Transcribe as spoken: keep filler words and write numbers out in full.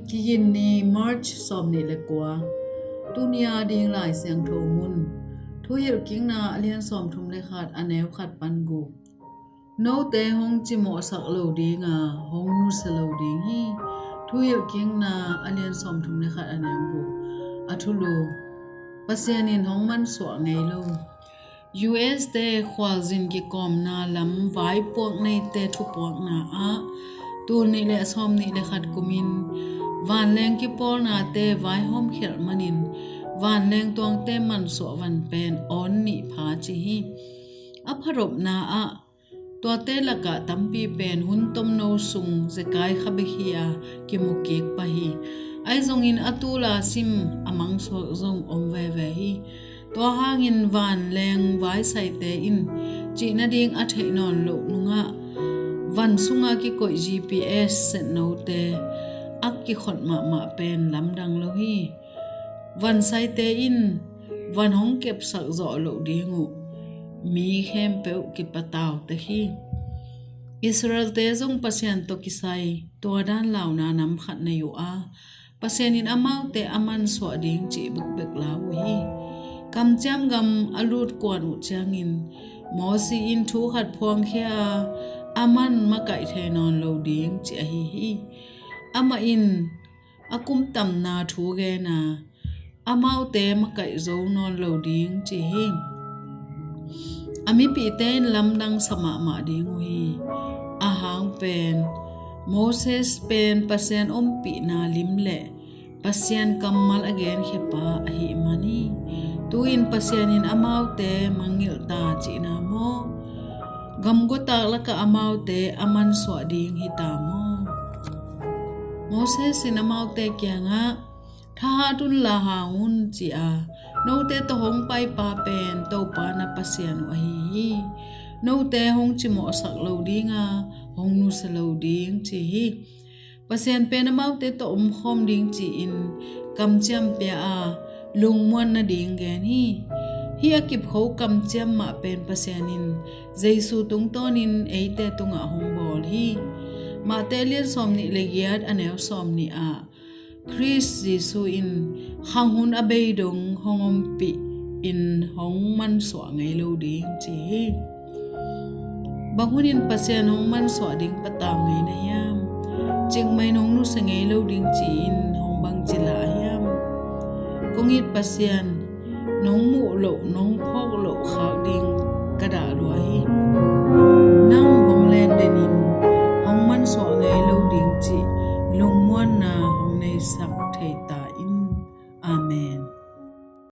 Kigin ni, March sawmnih le kua. Tuni a ding Lai Siangtho mun. Thuhilhkikna a lian sawmthum le khat, a neu khat pan guk. Note hong cimawhsak lo ding a, hong nusia lo ding hi. Thuhilhkikna a lian sawmthum le khat, a neu guk. A thulu: Pasian in hong mansuah ngei lo. U S te khualzin kikawmna lam vaipuak neite thupuakna ah tul nih le sawmnih le khat kumin vanleng kipawlnate vaihawm khialh manin vanleng tuangte mansuah van pen awn nih pha ci hi. A phatopna ah tuate lakah tampi pen hun tomno sung zekai kha bek hi a, kimu kik pah hi. Ahi zongin a tul a sim a mangsuak zong om veve hi. Tua hangin vanleng vaisaite in cih nading a theih nawn loh nungah van sunga kikoih G P S setnote a kikhot mahmah pen lamdang lo hi. Vansaite in van hong kepsak zawh loh ding uh mi khempeuh kipatau tek hi. Israelte zong Pasian tawh kisai tua dan launa nam khat nei uh a, Pasian in amaute a mansuah ding cih bekbek lau uh hi. Kamciam gam a lut kuan uh ciangin Mosi in thu khat phuangkhia a, a man makaih thei nawn lo ding cih ahi hi. Amah in a kumtamna thu gen a, amaute makaih zo nawn lo ding ci hi. A mipihte in lamdang sa mahmah ding uh hi. A hang pen Moses pen Pasian ompihna lim le Pasian kammal a genkhia pa ahih man hi. Tu-in Pasian in amaute mangngilh ta cihna maw? Gamguatak lakah amaute a mansuah ding hita maw? Moses in amaute kiangah, "Thahat unla hang un," ci a, "Note tawh hong paipa pen Topa na Pasian uh ahi hi. Note hong cimawhsak lo ding a, hong nusia lo ding," ci hi. Pasian pen amaute tawh omkhawm ding ci-in kamciam pia a, lungmuan nading gen hi. Hih a kipkho kamciam mah pen Pasian in Jesu tungtawnin eite tungah hong bawl hi. Mate lian sawmnih le giat, a neu sawmnih ah, Khrist Jesu in khang hun a bei dong hong ompih in hong mansuah ngei lo ding ci hi. Bang hunin Pasian hong mansuah ding patau ngei na hiam? Cikmah in hong nusia ngei lo ding ci-in hong bangci lah hiam? Kong it Pasian, nong muh loh, nong phawk loh khak ding ka dah lua hi. Nang hong len denin hong mansuah ngei lo ding cih lungmuanna hong neisak thei ta in. Amen.